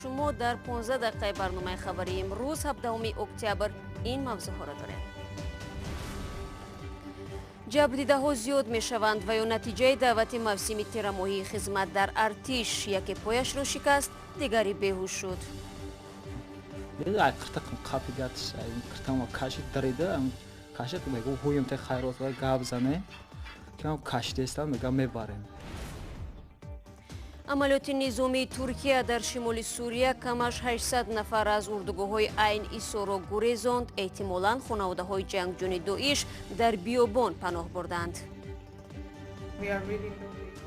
Шумо дар 15 дақиқаи барномаи хабарии имрӯз, 17 октябр, ин мавзӯъҳоро дорем. Ҷабрдидаҳо зиёд мешаванд ва ё натиҷаи даъвати мавсими тирамоҳии хизмат дар артиш: яке пояшро шикаст, дигаре беҳуш шуд. Қиртақам қапидатш, қиртама кашид, дарида кашид, мегӯ ҳуем те хайрот ва гап зане, кам кашидестам, мега мебарем. Амалиёти низомии Туркия дар шимоли Сурия камаш 800 нафар аз урдугоҳҳои Айн Исоро гурезонд. Эҳтимолан хонаводаҳои ҷангҷӯни Доиш дар биёбон паноҳ бурданд.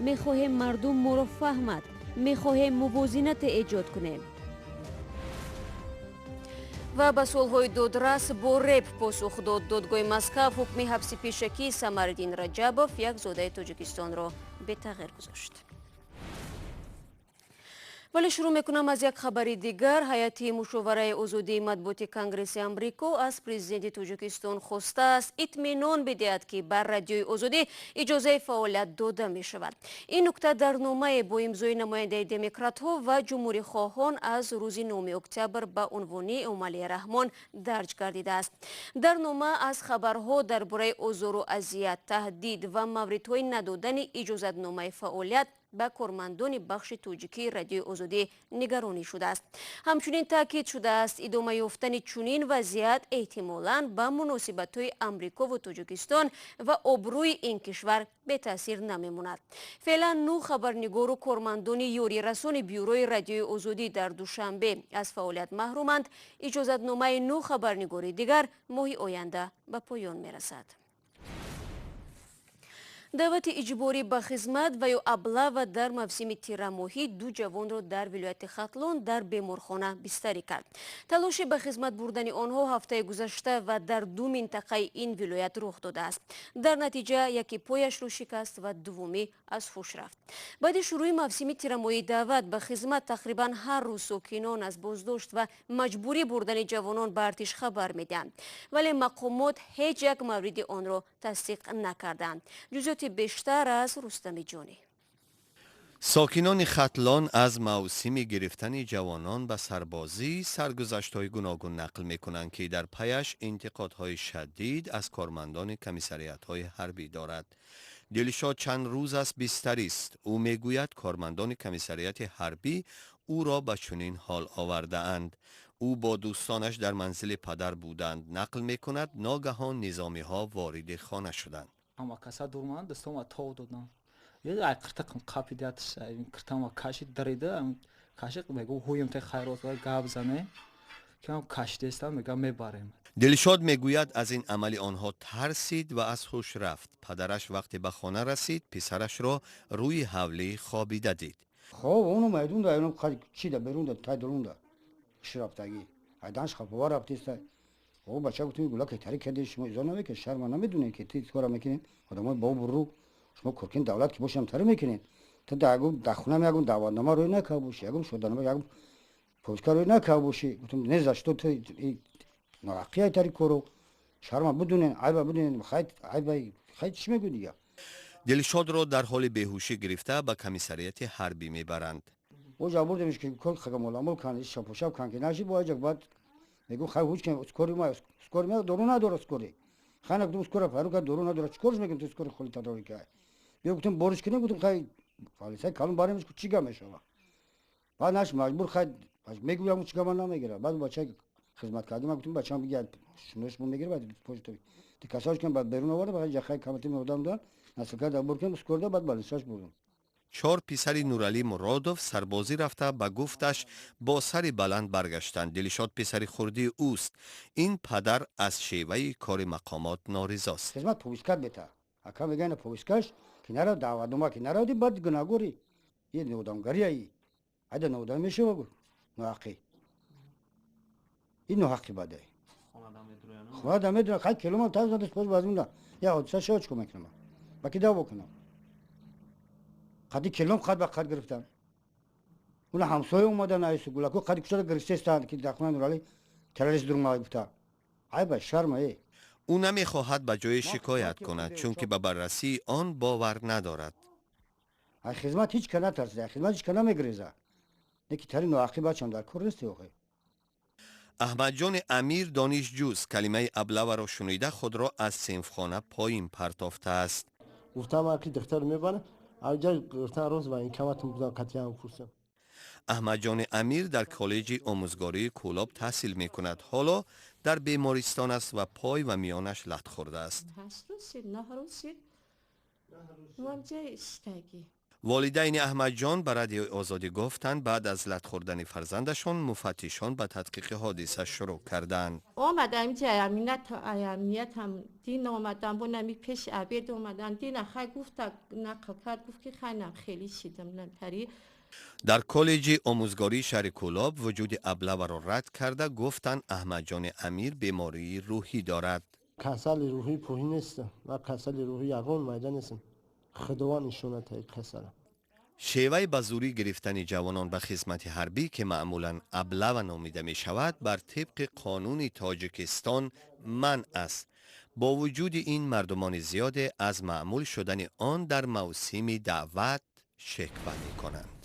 Мехоҳем мардум моро фаҳмад, мехоҳем мувозинате эҷод кунем. Ва ба суолҳои додрас бо реп посух дод. Додгоҳи Москав ҳукми ҳабси пешакии Самариддин Раҷабов, як зодаи Тоҷикистонро, бетағйир гузошт. Вале шурӯъ мекунам аз як хабари дигар. Ҳайати мушовараи озодии матбуоти Конгресси Амрико аз президенти Тоҷикистон хостааст, итминон бидиҳад, ки бар Радиои Озодӣ иҷозаи фаъолият дода мешавад. Ин нукта дар номае бо имзои намояндаи демократҳо ва ҷумҳурихоҳон аз рӯзи 9 октябр ба унвони Эмомалӣ Раҳмон дарҷ гардидааст. Дар нома аз хабарҳо дар бораи озору азият, таҳдид ва мавридҳои надодани иҷозатномаи фаъолият ба кормандони бахши тоҷикии Радиои Озодӣ нигаронӣ шудааст. Ҳамчунин таъкид шудааст, идома ёфтани чунин вазъият эҳтимолан ба муносибатҳои Амрикову Тоҷикистон ва обрӯи ин кишвар бетаъсир намемонад. Феълан нӯ хабарнигору кормандони ёрирасони бюрои Радиои Озодӣ дар Душанбе аз фаъолият маҳруманд. Иҷозатномаи нӯ хабарнигори дигар моҳи оянда ба поён мерасад. Даъвати иҷборӣ ба хизмат ва ё облава дар мавсими тирамоҳӣ ду ҷавонро дар вилояти Хатлон дар беморхона бистарӣ кард. Талоши ба хизмат бурдани онҳо ҳафтаи гузашта ва дар ду минтақаи ин вилоят рух додааст. Дар натиҷа яке пояшро шикаст ва дуввумӣ аз ҳуш рафт. Баъди шурӯъи мавсими тирамоҳии даъват ба хизмат тақрибан ҳар рӯз сокинон аз боздошт ва маҷбурӣ бурдани ҷавонон ба артиш хабар медиҳанд, вале мақомот ҳеҷ як мавриди онро тасдиқ накарданд. Ҷузъиёти бештар аз Рустами Ҷонӣ. Сокинони Хатлон аз мавсими гирифтани ҷавонон ба сарбозӣ саргузаштҳои гуногун нақл мекунанд, ки дар паяш интиқодҳои шадид аз кормандони комиссариатҳои ҳарбӣ дорад. Дилшод чанд рӯз аст бистарист. Ӯ мегӯяд, кормандони комиссариати ҳарбӣ ӯро ба чунин ҳол овардаанд. Ӯ бо дӯстонаш дар манзили падар буданд. Нақл мекунад, ногаҳон низомиҳо вориди хона шуданд. Ҳама каса дурман дастама тов додам, қиртақам қапидатш, қиртама кашид, дарида кашид, мегӯ ҳуем те хайрот ва гап зане, кам кашидестам, мега мебарем. Дилшод мегӯяд, аз ин амали онҳо тарсид ва аз ҳуш рафт. Падараш вақте ба хона расид, писарашро рӯи ҳавлӣ хобида дид. Хоб ону майдунда чида берунда тай дурунда ширафтагӣ айданш хафова рафтиста. О бача, гуфтем, гула ки тари кардед, шумо изо намекунед, шарма намедонед, ки ти кора мекунед? Одамои бобурру шумо коркини давлат ки бошам тари мекунед. Ту дар хона ягон даъватнома рӯй накард бошӣ, ягон шоданома, ягон повестка рӯй накард бошӣ. Гуфтем, не за что ту ноҳаққи тари кору, шарма бидунед, айба бидунед. Хай, айба, хай, чӣ мегӯ дига? Дилшодро дар ҳоли беҳушӣ гирифта, ба комиссариати ҳарбӣ мебаранд. Оҷа бурдемш, ки кор хагамоламол кан, шапошап кан, ки наши бо аҷак. Баъд мегӯ, хай, ҳуч кен скорый ма, скорый ма дору надора, скорый хай нагуфтум, скорый фару кар, дору надора, чӣ корш мекунем? Ту скорый холи тадорӣ кай биё, гуфтем, бориш кунем. Гуфтем, хай, фалисай калон баремш, чӣ гап мешава? Баъд наш маҷбур, хай, мегӯям, чӣ гапа намегира. Баъд бача хизмат кардим, гуфтем, бачам бигирад, шунаш мегира, баъд касош кун, баъд берун оварда, баъд ҷахай камати одам дан насилка да бур кунем, скорый да, баъд балисаш бурдум. Чор писари Нуралӣ Муродов сарбозӣ рафта, ба гуфташ, бо сари баланд баргаштанд. Дилшод писари хурдии ӯст. Ин падар аз шеваи кори мақомот норизост. Хизмат повестка бета ака мегӯян, повесткаш ки нарав, даъватнома ки наравди, баъд гунаҳгорӣ. Е ноодамгарияи, айда ноодам мешава, гу ноҳаққӣ, ин ноҳаққи бадай. Хона медурам, хай, килома таз надост, боз базмунда я ҳодиса шава, чӣ кор мекунам, ба ки даъво кунам? Қади килом қад ба қад гирифтам, уна ҳамсоя омадан, айсу гулако қади кушода гирифтестанд, ки дар хона Нуралӣ террорист дурма гуфта. Айба, шарма е. Ӯ намехоҳад ба ҷое шикоят кунад, чунки ба баррасии он бовар надорад. Ай хизмат ҳеҷ ка натарсида, ай хизмат ҳеҷ ка намегиреза. Не ки тари ноҳақӣ бачам дар кор нести охе. Аҳмадҷони Амир донишҷӯст. Калимаи облаваро шунида, худро аз синфхона поин партофтааст. Гуфтам, ки духтар мебарам, авҷа гуфтан рост военкоматам будам, қатъиян пурсам. Аҳмадҷони Амир дар коллеҷи омӯзгории Кӯлоб таҳсил мекунад. Ҳоло дар бемористон аст ва пой ва миёнаш лат хӯрдааст. 8 рӯз шид, 9 рӯз шид, ҷай иштагӣ. Волидайни Аҳмадҷон ба Радиои Озодӣ гуфтанд, баъд аз лат хӯрдани фарзандашон муфаттишон ба тадқиқи ҳодиса шурӯъ карданд. Омадам ҷай амниятам дин омадам, бо нами пеш обед омадан дина хай гуфта, нақл кард, гуфт ки хай нам хеле шидам намтари. Дар коллеҷи омӯзгории шаҳри Кӯлоб вуҷуди облаваро рад карда, гуфтанд, Аҳмадҷони Амир бемории рӯҳӣ дорад. Касали рӯҳӣ пӯҳӣ нестам ва касали рӯҳӣ ягон майда нестам, худованд нишонатаи касала. Шеваи ба зӯрӣ гирифтани ҷавонон ба хизмати ҳарбӣ, ки маъмулан облава номида мешавад, бар тибқи қонуни Тоҷикистон манъ аст. Бо вуҷуди ин, мардумони зиёде аз маъмул шудани он дар мавсими даъват шиква мекунанд.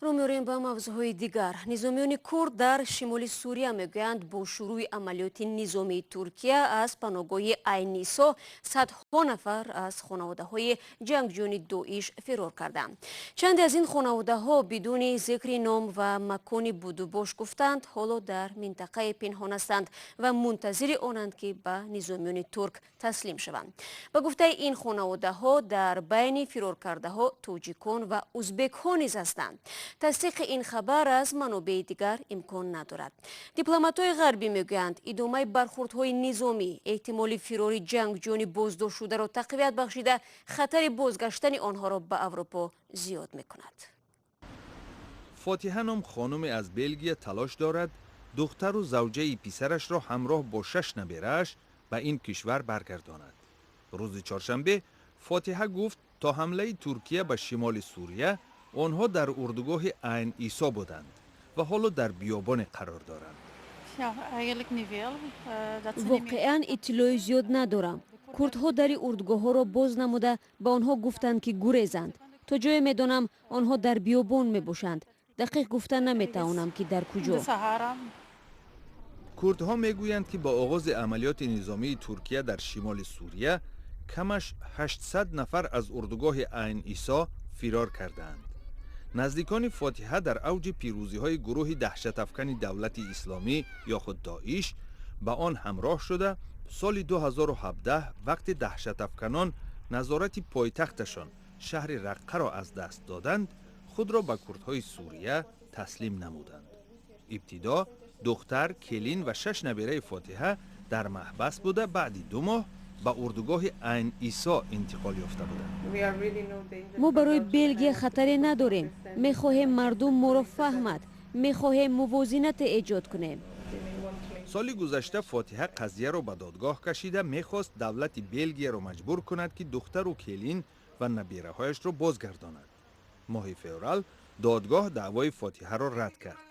Рӯ меорем ба мавзӯъҳои дигар. Низомиёни курд дар шимоли Сурия мегӯянд, бо шурӯъи амалиёти низомии Туркия аз паноҳгоҳи Айнисо садҳо нафар аз хонаводаҳои ҷангҷӯёни Доиш фирор карданд. Чанде аз ин хонаводаҳо бидуни зикри ном ва макони будубош гуфтанд, ҳоло дар минтақаи пинҳон ҳастанд ва мунтазири онанд, ки ба низомиёни турк таслим шаванд. Ба гуфтаи ин хонаводаҳо, дар байни фироркардаҳо тоҷикон ва узбекҳо низ ҳастанд. Тасдиқи ин хабар аз манобеи дигар имкон надорад. Дипломатҳои ғарбӣ мегӯянд, идомаи бархурдҳои низомӣ эҳтимоли фирори ҷангҷӯёни боздоштшударо тақвият бахшида, хатари бозгаштани онҳоро ба Аврупо зиёд мекунад. Фотиҳа ном хонуме аз Белгия талош дорад духтару завҷаи писарашро ҳамроҳ бо шаш наберааш ба ин кишвар баргардонад. Рӯзи чоршанбе Фотиҳа гуфт, то ҳамлаи Туркия ба шимоли Сурия онҳо дар урдугоҳи Айн Исо буданд ва ҳоло дар биёбоне қарор доранд. Воқеан, иттилои зиёд надорам. Курдҳо дари урдугоҳҳоро боз намуда, ба онҳо гуфтанд, ки гурезанд. То ҷое медонам, онҳо дар биёбон мебошанд. Дақиқ гуфта наметавонам, ки дар куҷо. Курдҳо мегӯянд, ки бо оғози амалиёти низомии Туркия дар шимоли Сурия камаш 800 нафар аз урдугоҳи Айн Исо фирор кардаанд. Наздикони Фотиҳа дар авҷи пирӯзиҳои гурӯҳи даҳшатафкани Давлати Исломӣ ё худ Доиш ба он ҳамроҳ шуда, соли 2017, вақте даҳшатафканон назорати пойтахташон, шаҳри Раққаро аз даст доданд, худро ба курдҳои Сурия таслим намуданд. Ибтидо духтар, келин ва шаш набераи Фотиҳа дар маҳбас буда, баъди 2 моҳ ба урдугоҳи Айн Исо интиқол ёфта буданд. Мо барои Белгия хатаре надорем. Мехоҳем мардум моро фаҳмад. Мехоҳем мувозинате эҷод кунем. Соли гузашта Фотиҳа қазияро ба додгоҳ кашида, мехост давлати Белгияро маҷбур кунад, ки духтару келин ва набераҳояшро бозгардонад. Моҳи феврал додгоҳ даъвои Фотиҳаро рад кард.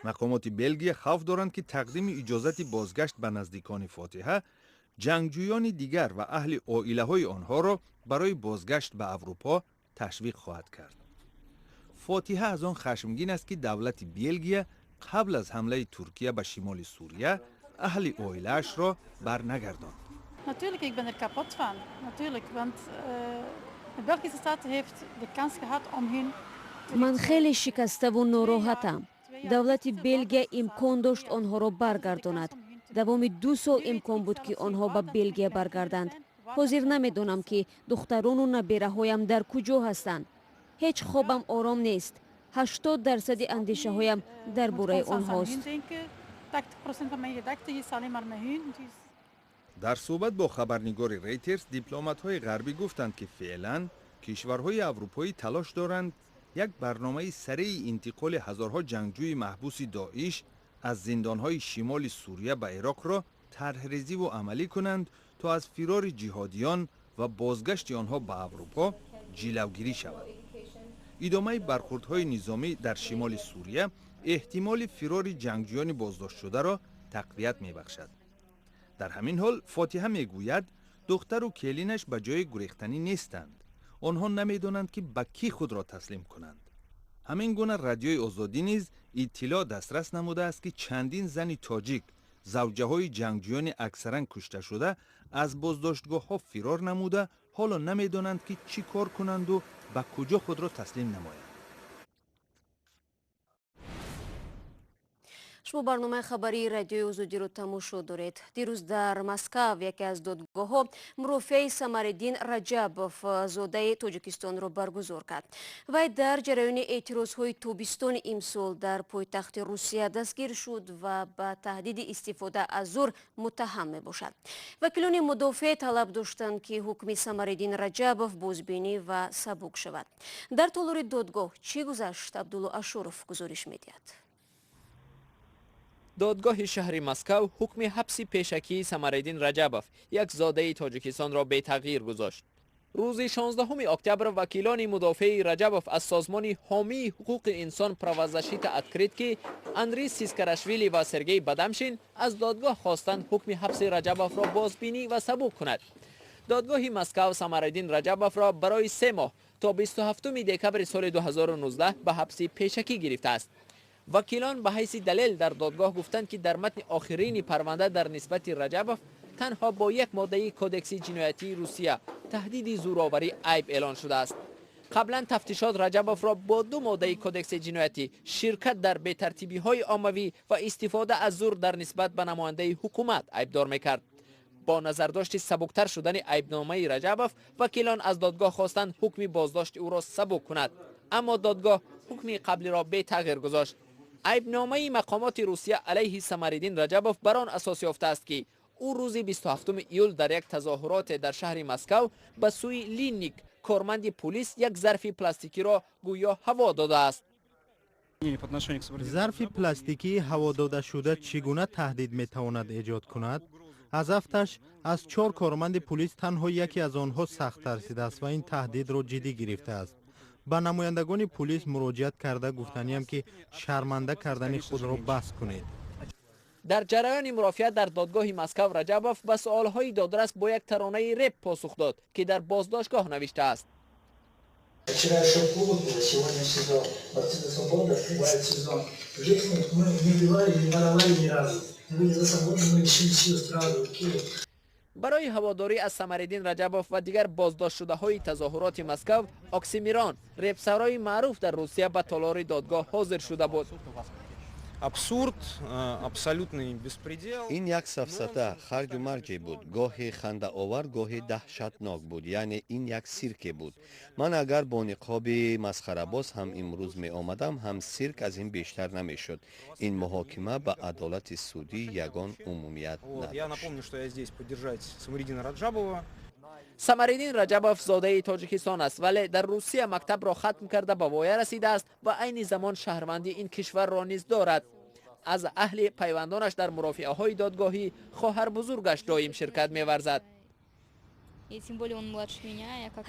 Мақомоти Белгия хавф доранд, ки тақдими иҷозати бозгашт ба наздикони Фотиҳа ҷангҷӯёни дигар ва аҳли оилаҳои онҳоро барои бозгашт ба Аврупо ташвиқ хоҳад кард. Фотиҳа аз он хашмгин аст, ки давлати Белгия қабл аз ҳамлаи Туркия ба шимоли Сурия аҳли оилаашро барнагардонд. Natuurlijk, ik ben er kapot van. Natuurlijk, want de Belgische staat heeft de kans gehad om hun... Ман хеле шикаставу нороҳатам. Давлати Белгия имкон дошт онҳоро баргардонад. Давоми 2 сол имкон буд, ки онҳо ба Белгия баргарданд. Ҳозир намедонам, ки духтарону набераҳоям дар куҷо ҳастанд. Ҳеҷ хобам ором нест. 80 дарсади андешаҳоям дар бораи онҳост. 80% van mijn gedachten is alleen maar met hun. Dus Дар суҳбат бо хабарнигори Рейтерс дипломатҳои ғарбӣ гуфтанд, ки феълан кишварҳои аврупоӣ талош доранд як барномаи сареи интиқоли ҳазорҳо ҷангҷӯи маҳбуси Доиш аз зиндонҳои шимоли Сурия ба Ироқро тарҳрезиву амалӣ кунанд, то аз фирори ҷиҳодиён ва бозгашти онҳо ба Аврупо ҷилавгирӣ шавад. Идомаи бархурдҳои низомӣ дар шимоли Сурия эҳтимоли фирори ҷангҷӯёни боздоштшударо тақвият мебахшад. Дар ҳамин ҳол Фотиҳа мегӯяд, духтару келинаш ба ҷои гурехтанӣ нестанд. Онҳо намедонанд, ки ба кӣ худро таслим кунанд. Ҳамин гуна Радиои Озодӣ низ иттилоъ дастрас намудааст, ки чандин зани тоҷик, завҷаҳои ҷангҷӯёни аксаран кушташуда, аз боздоштгоҳҳо фирор намуда, ҳоло намедонанд, ки чӣ кор кунанду ба куҷо худро таслим намоянд. Шумо барномаи хабарии Радиои Озодиро тамошо доред. Дирӯз дар Москав яке аз додгоҳҳо мурофиаи Самариддин Раҷабов, зодаи Тоҷикистонро баргузор кард. Вай дар ҷараёни эътирозҳои тобистони имсол дар пойтахти Русия дастгир шуд ва ба таҳдиди истифода аз зӯр муттаҳам мебошад. Вакилони мудофеъ талаб доштанд, ки ҳукми Самариддин Раҷабов бозбинӣ ва сабук шавад. Дар толори додгоҳ чӣ гузашт, Абдулло Ашуров гузориш медиҳад. Додгоҳи шаҳри Москав ҳукми ҳабси пешакии Самариддин Раҷабов, як зодаи Тоҷикистонро бетағйир гузошт. Рӯзи 16 октябр вакилони мудофеи Раҷабов аз созмони ҳомии ҳуқуқи инсон «Правозащита Открытки» Андрей Сискарашвили ва Сергей Бадамшин аз додгоҳ хостанд ҳукми ҳабси Раҷабовро бозбинӣ ва сабук кунад. Додгоҳи Москав Самариддин Раҷабовро барои 3 моҳ то 27 декабри соли 2019 ба ҳабси пешакӣ гирифтааст. Вакилон ба ҳайси далел дар додгоҳ гуфтанд, ки дар матни охирини парванда дар нисбати Раҷабов танҳо бо як моддаи Кодекси ҷиноятии Русия, таҳдиди зӯроварӣ, айб эълон шудааст. Қаблан тафтишот Раҷабовро бо ду моддаи Кодекси ҷиноятӣ, ширкат дар бетартибиҳои оммавӣ ва истифода аз зӯр дар нисбат ба намояндаи ҳукумат, айбдор мекард. Бо назардошти сабуктар шудани айбномаи Раҷабов, вакилон аз додгоҳ хостанд ҳукми боздошти ӯро сабук кунад, аммо додгоҳ ҳукми қаблиро бетағйир гузошт. Айбномаи мақомоти Русия алайҳи Самариддин Раҷабов бар он асос ёфтааст, ки ӯ рӯзи 27 июл дар як тазоҳуроте дар шаҳри Москав ба сӯи Линник, корманди пулис, як зарфи пластикиро гӯё ҳаво додааст. Зарфи пластикии ҳавододашуда чӣ гуна таҳдид метавонад эҷод кунад? Аз афташ аз чор корманди пулис танҳо яке аз онҳо сахт тарсидааст ва ин таҳдидро ҷиддӣ гирифтааст. Ба намояндагони пулис муроҷиат карда гуфтаниям, ки шарманда кардани худро бас кунед. Дар ҷараёни мурофиа дар додгоҳи Москав Раҷабов ба суолҳои додрас бо як таронаи реп посух дод, ки дар боздоштгоҳ навиштааст. Вчера еще клуб был, сегодня СИЗО. Борцы за свободу открывают сезон. В жизни мы не убивали, не воровали ни разу. Мы были за свободу, мы лишили сил сразу. Барои ҳаводорӣ аз Самариддин Раҷабов ва дигар боздоштшудаҳои тазоҳуроти Москав, Оксимирон, репсарои маъруф дар Русия, ба толори додгоҳ ҳозир шуда буд. Абсурд, абсолютный беспредел. Ин як сафсата, харҷу марҷе буд, гоҳе хандаовар, гоҳе даҳшатнок буд, яъне ин як сирке буд. Ман агар бо ниқоби масхарабоз ҳам имрӯз меомадам ҳам, сирк аз ин бештар намешуд. Ин муҳокима ба адолати судӣ ягон умумият Вот, я надошт. Напомню, что я здесь поддержать Самариддина Раджабова. Самариддин Раҷабов зодаи Тоҷикистон аст, вале дар Русия мактабро хатм карда, ба воя расидааст ва айни замон шаҳрвандии ин кишварро низ дорад. Аз аҳли пайвандонаш дар мурофиаҳои додгоҳӣ хоҳарбузургаш доим ширкат меварзад.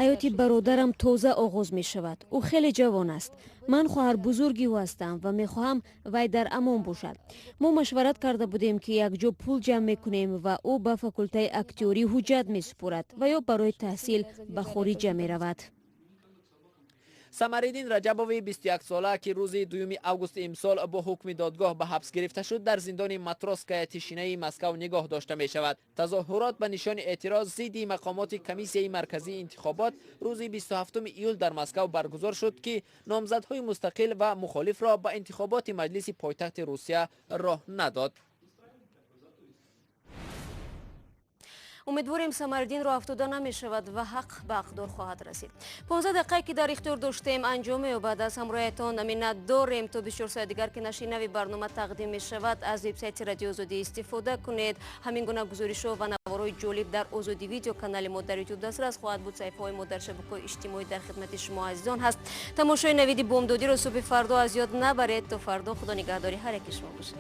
Ҳаёти бародарам тоза оғоз мешавад. Ӯ хеле ҷавон аст. Ман хоҳарбузурги ӯ ҳастам ва мехоҳам вай дар амон бошад. Мо машварат карда будем, ки якҷо пул ҷамъ мекунем ва ӯ ба факултаи актёрӣ ҳуҷҷат месупорад ва ё барои таҳсил ба хориҷа меравад. Самариддин Раҷабови 21-сола, ки рӯзи 2 августи имсол бо ҳукми додгоҳ ба ҳабс гирифта шуд, дар зиндони Матросская Тишинаи Москав нигоҳ дошта мешавад. Тазоҳурот ба нишони эътироз зидди мақомоти Комиссияи марказии интихобот рӯзи 27 июл дар Москав баргузор шуд, ки номзадҳои мустақил ва мухолифро ба интихоботи маҷлиси пойтахти Русия роҳ надод. Умедворем, Самариддин роҳ афтода намешавад ва ҳақ ба ҳақдор хоҳад расид. 15 дақиқае, ки дар ихтиёр доштем, анҷом меёбад. Аз ҳамроҳиятон миннатдорем. То 24 соат дигар, ки нашри нави барнома тақдим мешавад, аз вебсайти Радио Озодӣ истифода кунед. Ҳамин гуна гузоришҳо ва наворҳои ҷолиб дар Озодӣ Видео, канали мо дар Ютуб, дастрас хоҳад буд. Саҳифаҳои мо дар шабакаҳои иҷтимоӣ дар хидмати шумо азизон ҳаст. Тамошои Навиди бомдодиро субҳи фардо аз ёд набаред. То фардо, Худо нигаҳдори ҳар яки шумо бошад.